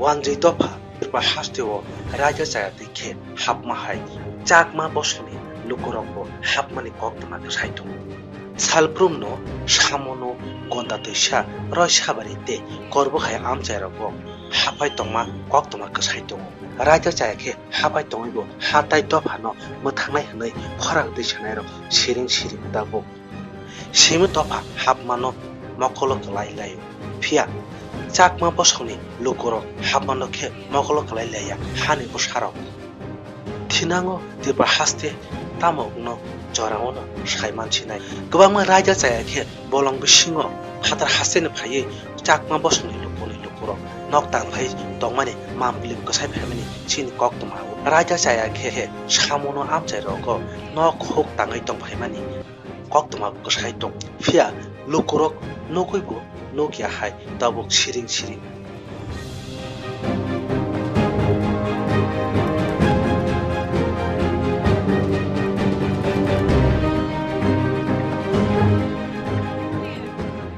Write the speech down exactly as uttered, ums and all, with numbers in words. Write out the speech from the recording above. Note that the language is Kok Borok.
Manjwi dopha Tripura hasteo raida chaya twi khe hapma hai Chakma bosongni lukurokbo hapmani koktwma kwsai tongo. Salbrumno samono gonda twisa roi sabari tei korbo hai amchairogo hapai tongma koktwma kwsai tongo. Raida chaya khe hapai tongwibo ha tai dophano mwthangnai hwnwi khorang twi sanairok siring siring tabuk. Simi dopha hapmano mokolo kwlai laio. Phiya Chakma bosongni lukurok hapmano khe mokolo kwlai laiya hani bwsarok. Thinango Tripura haste tamo wngno jorao no sai mansinai. Kwbangma raida chaya khe bolong bisingo phatar hasteni phaiwi Chakma bosongni lukuni lukurok nok tangphai tongmani mam bwlwi kwsai phaimani chini koktwma o. Raida chaya khe samono amchai rogo nok huk tangwi tongphaimani koktwma kwsai tong. Phiya lukurok nugwibo nukya hai tabuk siring siring